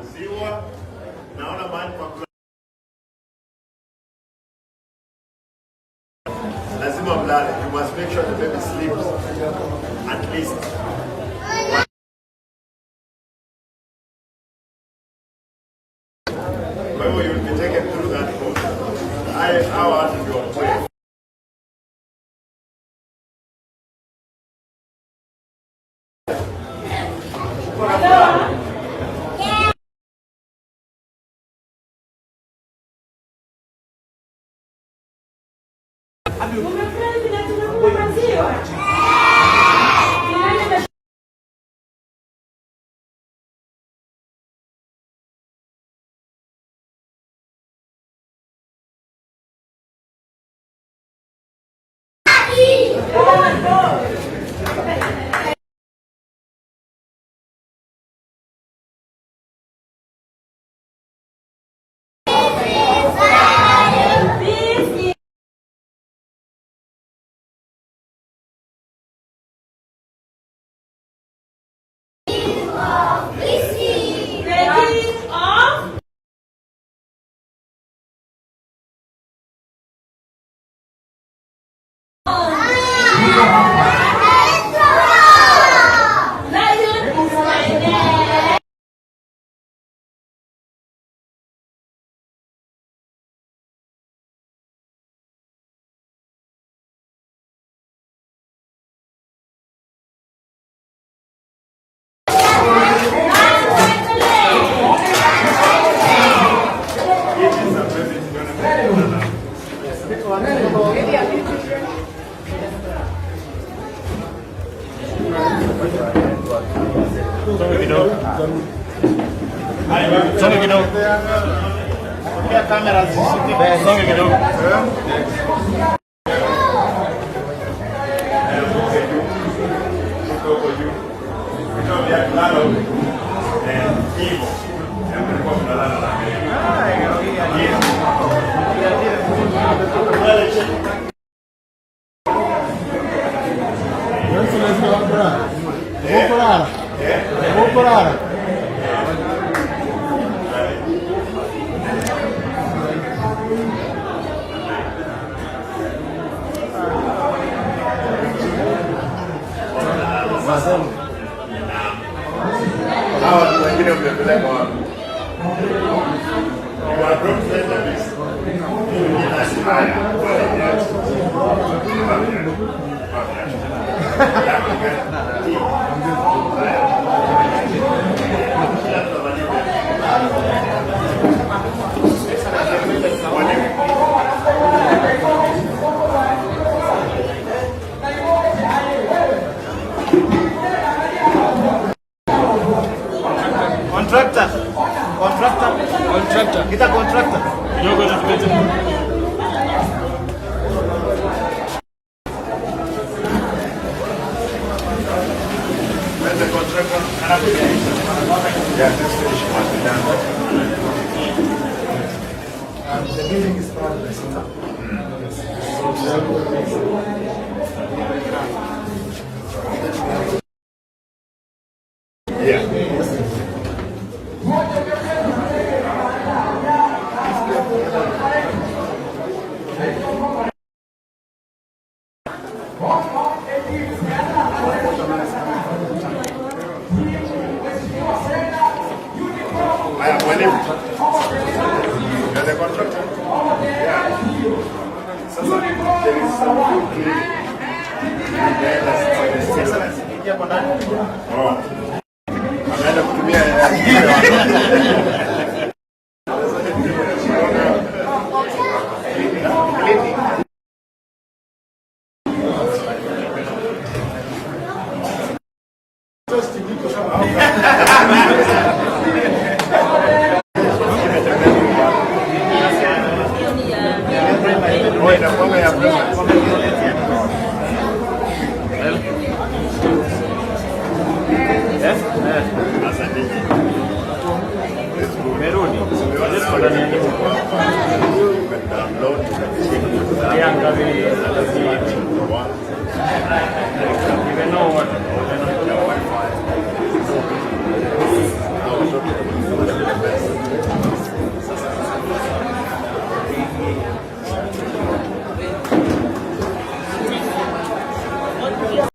Maziwa, naona mahali pa kulala. Lazima mlale. You must make sure the baby sleeps at least. Kwa hivyo you will be taken through that course. Hawa watu ndio wakweli. Umefurahi vile tumekunywa maziwa? Nani? This is the king of Lion is my name. It is a baby is gonna be. Songa kidogo. Songa kidogo. Songa kidogo. Huko juu. Vitu vya kulala huko. Hivyo. Mlikuwa mnalala na mimi. Lale chini. Vou Vou parar. Hawa watu wengine mmepeleka wapi? You are grown kabisa. Haya. Kila mtu avaliwe. Mwalimu. Contractor. Contractor. Contractor. Kita contractor. Kidogo tupite. Where's the contractor? Yeah, just finish what we done. The building is powered by solar. Yes. Yeah. Haya, mwalimu. You're the contractor? Yeah. Sasa, there is some good clinic. Imeenda sasa. Ingia kwa ndani. Oh. Ameenda kutumia Clinic. Oh, inakuanga ya primary. Sasa nyinyi. Merudi. Let's Ndani ya nyumba. You can download, you can check. Yanga vile One.